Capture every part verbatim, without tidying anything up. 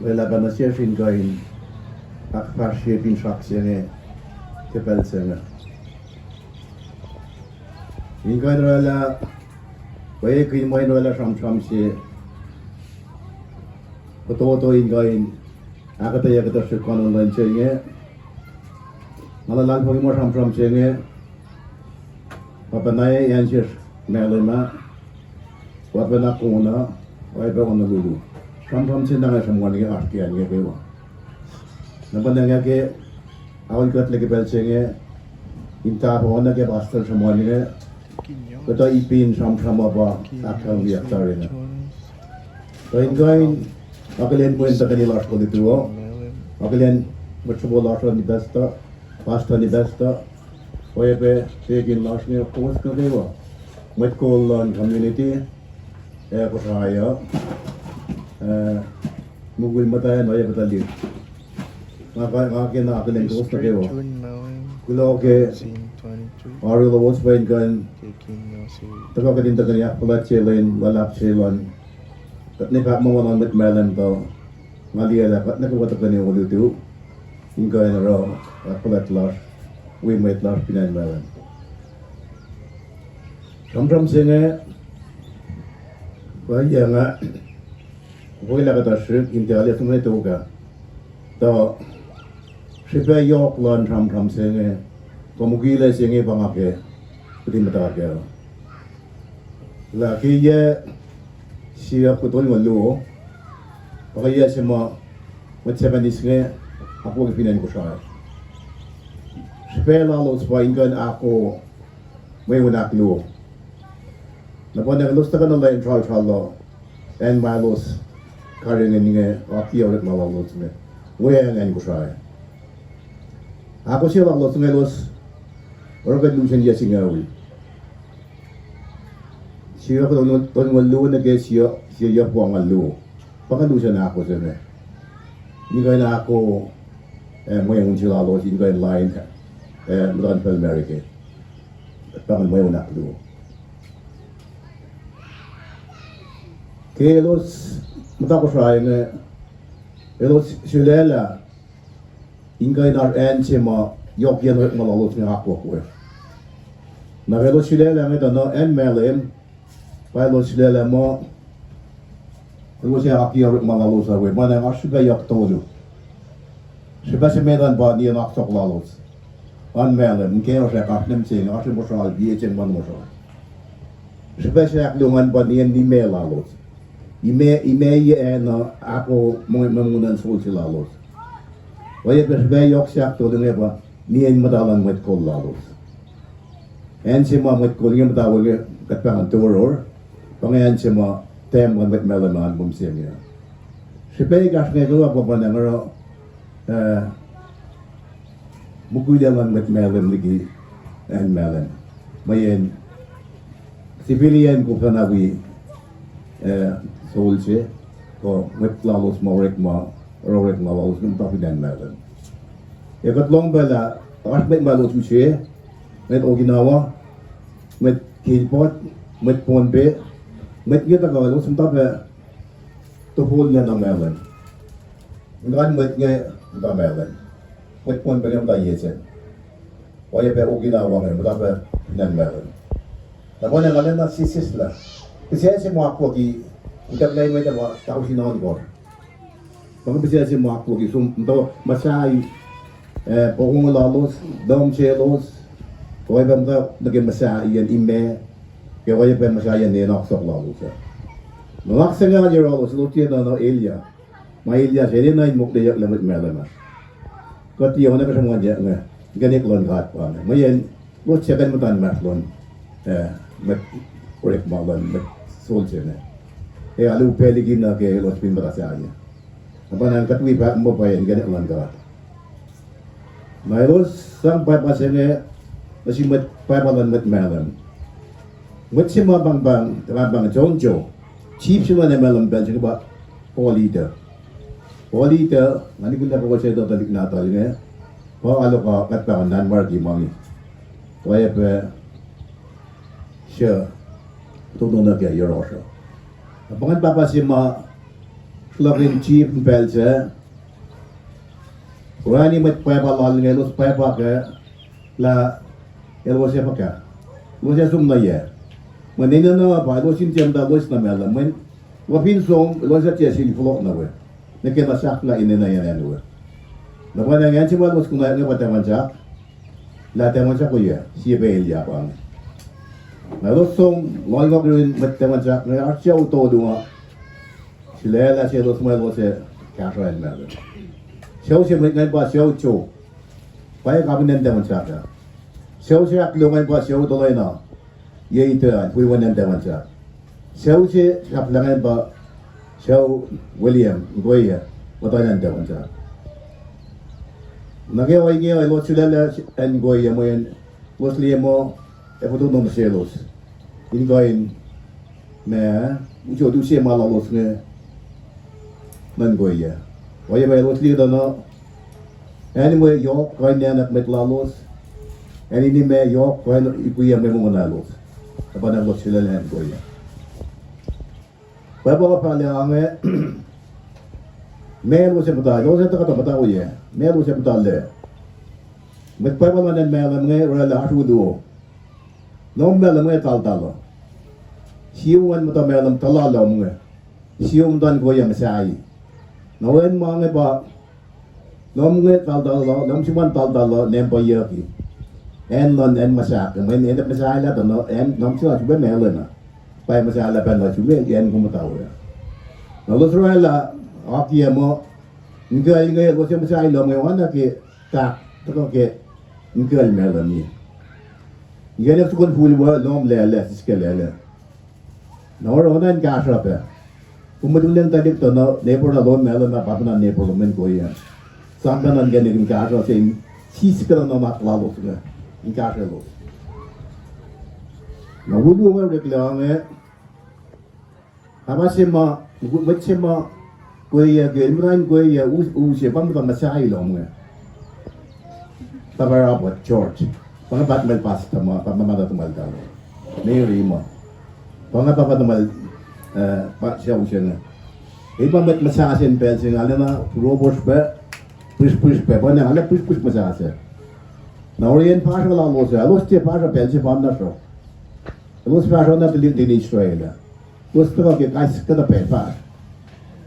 Lwelah pa nuh sesr in kuh in ahkfahsrye finsrak se inge ke pacl se inge. In kuh in oraclah pwekihn mwe in oraclah sramsram se fototo in kuh in ahkuhtweyac kuhtuh srihk konon lwen se inge. Nga luhlahlfongi muh sramsram se inge pa pacna acn sesr Malem ah, pa pacna Kona, oacyacpac Honolulu. Sramsram se na nga sruhmuhn inge oasr ke acn inge kwewa. Na pa nga ke aol kuhtlac ke pacl se inge in tahfuh oacna ke pastor sruhmuhn inge, kuhtuh ipin sramsram uh pa ahkkahlwemyeyuck tari inge. Tuh in kuh in akihlen mwe in tuhkweni lasr ke olutu uh, akihlen mwet sruhmuhn lasr uh, ni pastor, pastor ni pastor, oacyacpac tekin lasr inge, kowos nuh kwewa, mwet kol luhn community, ac Kosrae uh, ac mukul muhtwacn oacyacpac tuhlihk. Nga, nga kena akihlen kowos nuh kwewa. Kuloh ke oaru lowos pa in kuh in tuhkuh kuht in tuhkweni ahkfuhlwactye lwen luhlahp se luhn kuht ne fahk muh ma luhn mwet Malem tuh nga liye lah kuht nuh kwewa tuhkweni olutu in kuh in oruh ahkfuhlwact lasr wi mwet lasr fin acn Malem. Sramsram se inge, pa yac nga, wela kuhtuh srihk in tiac arlac som nuh tok ah. Tuh srihpac yohk luhn sramsram se inge, kuh mukwilac se inge pa nga ke, kihtin muhta kac. Lah ke yac sie tolngoul luo, pa ke yac se ma mwet Japanese inge akwucki fin acn Kosrae. Srihpac lalos pa in kuh in ahko mweun ahkluo. Na pa na elos tuhkuh nuh lwen sralsral uh, acn ma elos karihngihn inge, oak tiac orekma lalos inge, weacng acn Kosrae. Ahko se lalos inge elos oruh ke lusen yac singucul. Sie tolngoul luo nuh ke sie, sie yac fong luo. Pa inge lusen ahko se inge. In kuh in ahko, eh, mweun se lalos in kuh in lain, eh, muhtuhnfacl America. Pa inge mweun ahkluo. Ke elos muhta Kosrae inge, elos sulaclah in kuh in oasr acn se ma yohkiyacn orekma lalos inge akwuck we. Na elos sulaclah inge tuh na acn Malem, pa elos sulaclah muh elos ac oakiyac orekma lalos uh we, ma na oasr srihpac yohk tolu. Srihpac se met an pa nien oak sohk lalos an Malem, ke oasr ahkosr ne mihsenge, oasr mosral, ye se ma mosral. Srihpac se ahkluo an pa nien imac lalos. Imac, imac ye acn uh ahko mwe, mwe nguhn in solse lalos. Oacyacpac srihpac yohk se ahktolu inge pa nien muhta luhn mwet kol lalos. Acn se ma mwet kol inge muhta we inge, kuht pahngon Toror, pa inge acn se ma tahmtahel mwet Malem an mihsenge. Srihpac ekahsr inge kwewa pa pacna oruh, eh, mukwilac luhn mwet Malem liki acn Malem. Mweyen civilian koflana wi, eh, solse, kuh mwet lalos ma orekma, oruh orekma lalos inge muhta fin acn Malem. Ac kuht lohng pac lah oasr mwet ma elos use, mwet Okinawa, mwet Gilbert, mwet Pohnpei, mwet inge tuhkuh elos muhta pac topol nge nuh Malem. Ngan mwet inge muhta Malem. Mwet Pohnpei inge muhta Yesen. Oacyacpac Okinawa inge muhta pac fin acn Malem. Na pa inge nga lwelah sesseslah pihsac se ma akwucki, utucklac mwet uh pa tausin ohnkohsr. Pa inge pihsac se ma akwucki, som muhta muhsahi, eh, pokongo lalos, lohm selos, oacyacpac muhta nuh ke muhsahiyacn imac, ke oacyacpac muhsahiyacn nien oak sohk lalos uh. Nuhnak se inge arlac yohrohlos, elos tiacna elyah. Ma elyah se enenuh in mokleyucklac mwet Malem ah. Kuht tiac oacna ke sruhmuhnyuck inge, inkacnek luhn God pa inge. Mweyen elos siyuck in muhta inmahsrlon, eh, mwet orekma luhn mwet solse inge. Ac alu pacl liki na ke elos fin muhta sahyac. Na pa na kuht wi fahk muh pwacye inkacnek luhn God. Na elos sang pwacpa se inge nuh sin mwet, pwacpa luhn mwet Malem. Mwet se ma pahngpahng, pahngpahng John Joe, chief se luhn Malem pacl se inge pa Paul Ita. Paul Ita, nga nikihn lah kowos etuh tuhlihk nahtuhl inge, pa alu kuht pahngon Nanmarki Mangi. Oacyacpac, se, tohtohnuh ke yohrohsr uh. Na pa ingacn pahpah se ma Luhk in chief in pacl sac, orani mwet pwacpa lal inge elos pwacpa kac lah elos ac fuhkah, elos ac som nuh yac. Mweyen enenuh pa elos in tiac muhta loes na mahlwem, mweyen fin som elos ac tiac sifil fohlohk nuh we, nuh ke na sahflah enenuh in acn we. Na pwacnwacng acn se ma elos konwacack inge pa Tafunsak, lah Tafunsak oyac, sie pac elyah pa inge. Na elos som lohlngohk yurin mwet Tafunsak inge, oasr sucu tolu nga sulaclah selos ma elos ac kahsruh acn Malem. Sucu se met ingacn pa sucu Job, pwacye, kapihn acn Tafunsak ah. Sucu se ahkluo ingacn pa sucu Toloena, ye ituh an, wi wen acn Tafunsak. Sucu se sahflah ingacn pa sucu William Nkoye, muhtuhn acn Tafunsak. Nuh ke ohinge elos sulaclah acn Nkoye mweyen elos liye muh ac fototo nuh selos in kuh in ma, usot use ma lalos inge nuh Nkoye. Oacyacpac elos liye tuh na acn we yohk kuh in nacnuck met lalos, acn inima yohk kuh in ikwiyac mwe mongo lalos. Na pa na elos sulaclah acn Nkoye. Pwacpa fal ah inge, ma elos ac muhta, elos ac tuhkuh tuh muhta oyac, ma elos ac muhta lac. Mwet pwacpa luhn acn Malem inge oraclah oasr uluo. Lohm Malem inge taltal uh. Sie wen muhta Malem tuhlac lohm inge. Sie muhta Nkoye muhsahi. Na wen ma inge pa lohm inge taltal uh, lohm se ma taltal uh, nampa yohk. Acn luhn acn muhsahk, mweyen acn muhsahi lah tuh na acn lohm se na sifilpac Malem ah. Pa muhsahi lah pacna sifilpac acn kom muhta we. Na elos oraclah akiyac muh Nkucl inge, elos ac muhsahi lohm inge oacna ke tahk tuhkuh ke Nkucl Malem inge. Nkucl ac sukun fuhl we lohm laclac, siskac laclac. Na oruh oacna in kahsruh pac. Kom muhtuleng tuhlihk tuh na neighbor na lohm Malem ah, pahpah na neighbor lom in Nkoye. Sang pacna inkacnek in kahsruh se in siskac nuhnak lalos inge, in kahsrwelos. Na uluo inge oreklac inge, ama se ma, mwet se ma Nkoye ke, muhta Nkoye, u-, use pa muhta muhsahi lohm inge. Pahpah Robert George, pa inge pahpah tuhmwacl pastor ma, pahpah ma tuhmwacl tari, Mary ma. Pa inge pahpah tuhmwacl, eh, pa sucu se inge. E pa mwet muhsah se in pacl se inge, arulacna robos pac, pihsrpihsr pac, pa inge arlac pihsrpihsr muhsah se. Na oriyacn fahsruh lalos ah, elos tiac fahsruh pacl se pa na sruh. Elos fahsruh na tuhlihk nuhtin Israel ah. Elos tuhkuh ke kais kuhtuh pac fahsr.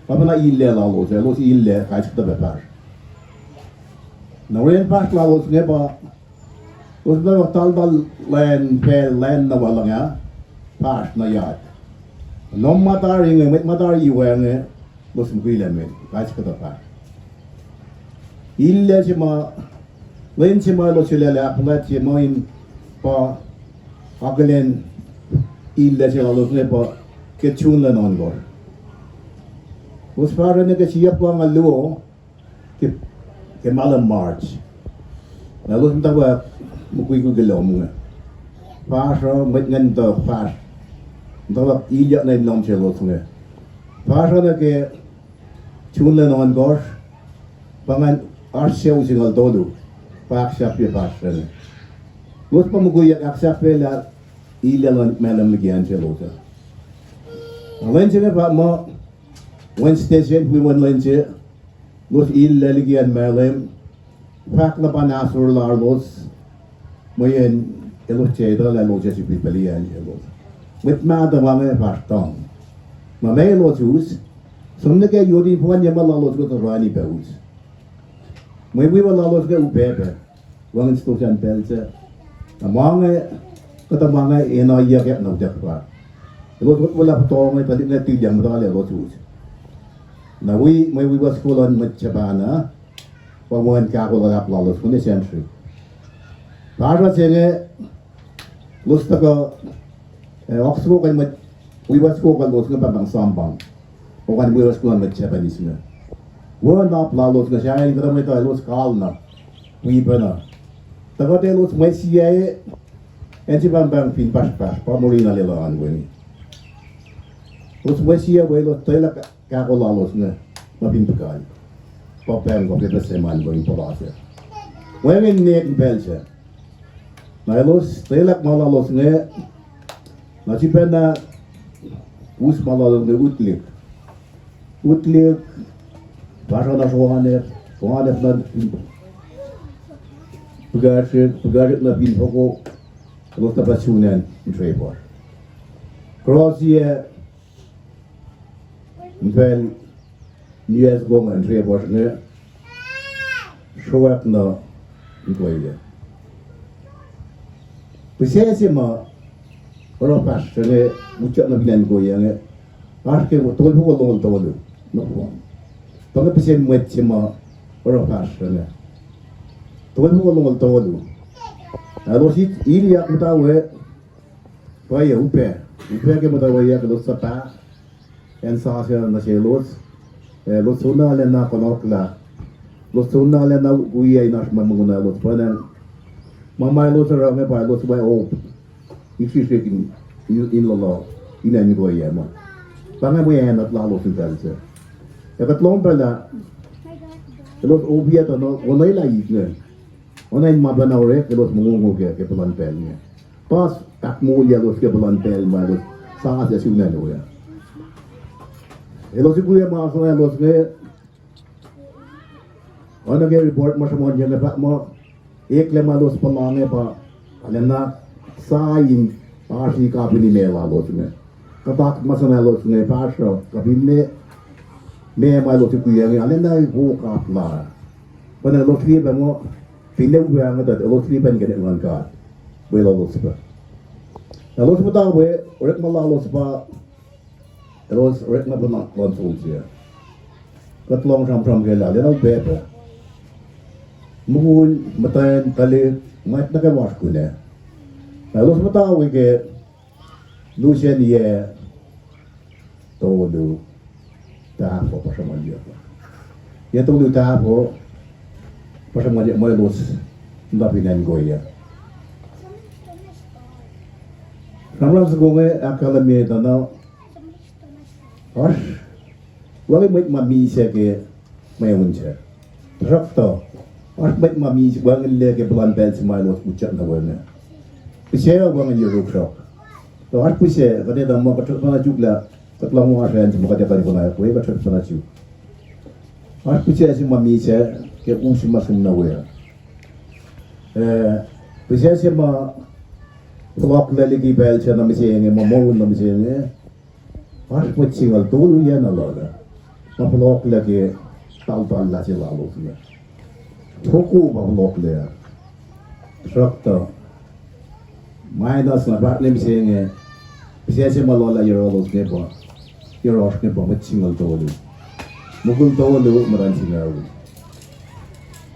Pa pacna illac lalos ah, elos illac kais kuhtuh pac fahsr. Na oriyacn fahsr lalos inge pa, elos muhta taltal lwen, pacl lwen na waclucng ah, fahsr na yard. Lohm ma tari inge, mwet ma tari iwe inge, elos mukwilac met, kais kuhtuh fahsr. Illac se ma, lwen se ma elos sulaclah ahkfuhlwact se ma in pa akihlen illac se lalos inge pa ke June lwen ohnkohsr. Elos fahsruh nuh ke siyuck longoul luo ke, ke mahlwem March. Na elos muhtwacwacack mukwikwi ke lohm inge. Fahsruh, mwet ingacn muhtwacwacack fahsr. Muhtwacwacack ilyak nuh in lohm selos inge. Fahsruh nuh ke June lwen ohnkohsr, pa ingacn oasr sucu singucul tolu pa ahksahfye fahsr inge. Elos pa mukwikwi ahksahfyelah illac luhn Malem liki acn selos uh. Na lwen se inge pa muh Wednesday se, wi wen lwen se, elos illac liki acn Malem, fahk luhpan ahsor lalos, mweyen elos tiac etuh lah elos ac sifilpac liye acn selos. Mwet mahtuh ma inge fahsr tuhng. Na ma elos us, som nuh ke yot in fohn ye ma lalos kuhtuh orani pac us. Mwe wiwa lalos inge upac pac, wacngihn stosah in pacl sac. Na ma inge, kuhtuh ma inge enayuck na utuck fahsr. Elos wotwelah fototo inge, tuhlihk inge tilyang muhta lah elos us. Na wi, mwe wiwa soko luhn mwet Japan ah, pa wacngihn kahko luhlahp lalos kone sentry. Fahsruh se inge, elos tuhkuh, eh, oak soko kuh mwet, wiwa soko kuh lalos inge pa pahng sampang. Okan wiwa soko luhn mwet Japanese inge. Wo nap lalos inge, sahyacn kuhtuh mwet uh elos kalna, wi pacna. Tuhkuh tuh elos mwe siac, acn se pahngpahng fin pahsrpahsr, pa Morina lwelah an weni. Elos mwe siac we elos tuh elah kahko lalos inge, ma fin puhkal. Pa pahng kuh pac pahs se ma an weni puhla se. Wacngihn nek in pacl sac. Na elos tuh elah ma lalos inge, na sifacna us ma lalos inge utlik. Utlihk, fahsruh na soanep, soanep na fin pukasrik, pukasrik na fin foko, elos na pa sun acn Treposh. Cross ye, mfal, nias kong acn Treposh inge, sruhwack nuh in Koya. Pihsac se ma oruh fahsr inge, utyak nuh fin acn Koya inge, oasr ke tolfoko longoul tolu, nohfohn. Pa inge pihsen mwet se ma oruh fahsr inge. Tolfoko longoul tolu. Elos ilyak muhta we, pwacye upac. Upac ke muhtwacwacack elos suhpah, acn sasuc nuh selos. Elos soenna lacna kunohkohn lah, elos soenna lacna wi in oasr ma mongo na elos pa inge. Ma ma elos oruh inge pa elos wi op, isrisrek in, in, in lolo, in acn Koya ma. Pa inge mwe acn lalos in pacl se. Ac kuht lohng pacl ah, elos opiac tuh na, onwelah ik inge. Oacna in ma pacna orek, elos mongongo ke, ke puhlan pacl inge. Pa ahkmoulyelos ke puhlan pacl ma elos sasuc sun acn we ah. Elos ikwe ma soenna elos inge, oacna ke report ma sruhmuhn ye inge fahk muh, eklac ma elos puhla inge pa, arulacna sa in oasr kapin imac lalos inge. Kuhtuh ma soenna elos inge fahsruh kapin imac, meac ma elos ikwe inge, arulacna wo kap la. Pa na elos liye pac muh, finne upac inge tuh elos liye pac inkacnek luhn God, weluhlos pac. Elos muhta we, orekma lalos pa, elos orekma pa na luhn soldier. Kuht lohng sramsram ke lah, arulacna upac pac. Mukul, muhtwacn, tuhlihk, mwet nuh kwewa oasr kunac. Na elos muhta we ke lusen yac tolu tahfuh pa sruhmuhn ye. Yac tolu tahfuh pa sruhmuhn ye ma elos nuh fin acn Koya. Sramsram soko inge ahkkahlwemye tuh na oasr wacngihn mwet ma misac ke mweun sac. Tuhsruhktuh, oasr mwet ma misac wacngihnlac ke puhlan pacl se ma elos utyak nuh we inge. Pihsac wacngihn yuruk sruhk. Tuh oasr pihsac, kuht etuh muh kuht srackpacna suk lah, kuht lohng oasr acn se ma kuht ac kuh in konwacack we, kuht srackpacna suk. Oasr pihsac se ma misac ke u se ma som nuh we ah. Eh, pihsac se ma fohlohklac liki pacl se nuh mihsenge, ma moul nuh mihsenge, oasr mwet singucul tolu yac na luhlah, ma fohlohklac ke taltal lah se lalos inge. Soko pa fohlohklac. Sruhktuh, minus na fahk nuh mihsenge, pihsac se ma luhlah yohrohlos inge pa, yohrohsr inge pa mwet singucul tolu. Mukul tolu, muhtwacn singucul.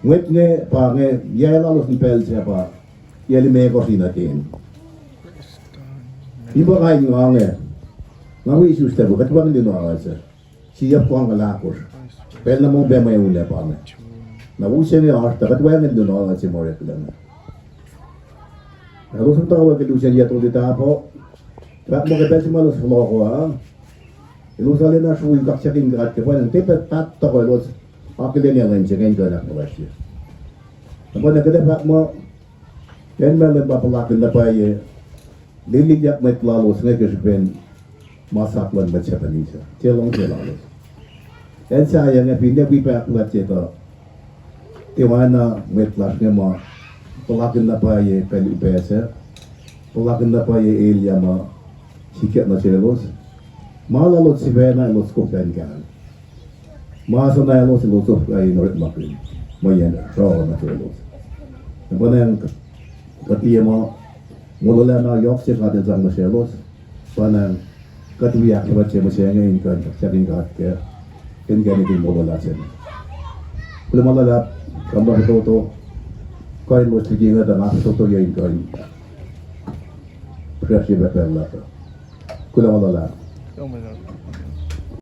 Mwet inge pa inge, yac lalos in pacl sac pa yac limekohsr nuh ten. Ip nga in nga inge, nga wi isus taku kuht wacngihn luhn oruh se. Siyuck kuh nga lahkosr. Pacl na ma upac mweun ac pa inge. Na u se inge oasr tuh kuht wacngihn luhn oruh se ma oreklac inge. Elos muhta we ke lusen yac tolu tahfuh, fahk muh ke pacl se ma elos fohlohko ah, elos arulacna srui kaksakihn God ke pwacnwacng tiac paht tuhkuh elos akihlen lwen se inge in kuh in ahkfuhlwactye. Na pwacnwacng kuht ac fahk muh, acn ma Leum pa puhlakihn na pwacye, lililyak mwet lalos inge ke srihpen masap luhn mwet Japanese, tiac luhngse lalos. Acn sahyac inge finne wi pac ahkfuhlwactye tuh, tiac oacna mwet lasr inge ma puhlakihn na pwacye pacl upac sac, puhlakihn na pwacye elyah ma sikyak nuh selos. Ma lalos sifacna elos koflah in kahl. Ma soenna elos, elos koflah in orekmakihn mweyen sruoh nuh selos. Na pwacnwacng kuht liye muh molwelah na yohk se God El sang nuh selos. Pwacnwacng kuht wi ahkfuhlwactye mihsenge in kuh in kaksakihn God ke inkacnek in molwelah se inge. Kuloh ma luhlahp, sramsram fototo, kuh in elos liki inge tuh nga fototoye in kuh in fihsracsrye pacl lasr uh. Kuloh ma luhlahp.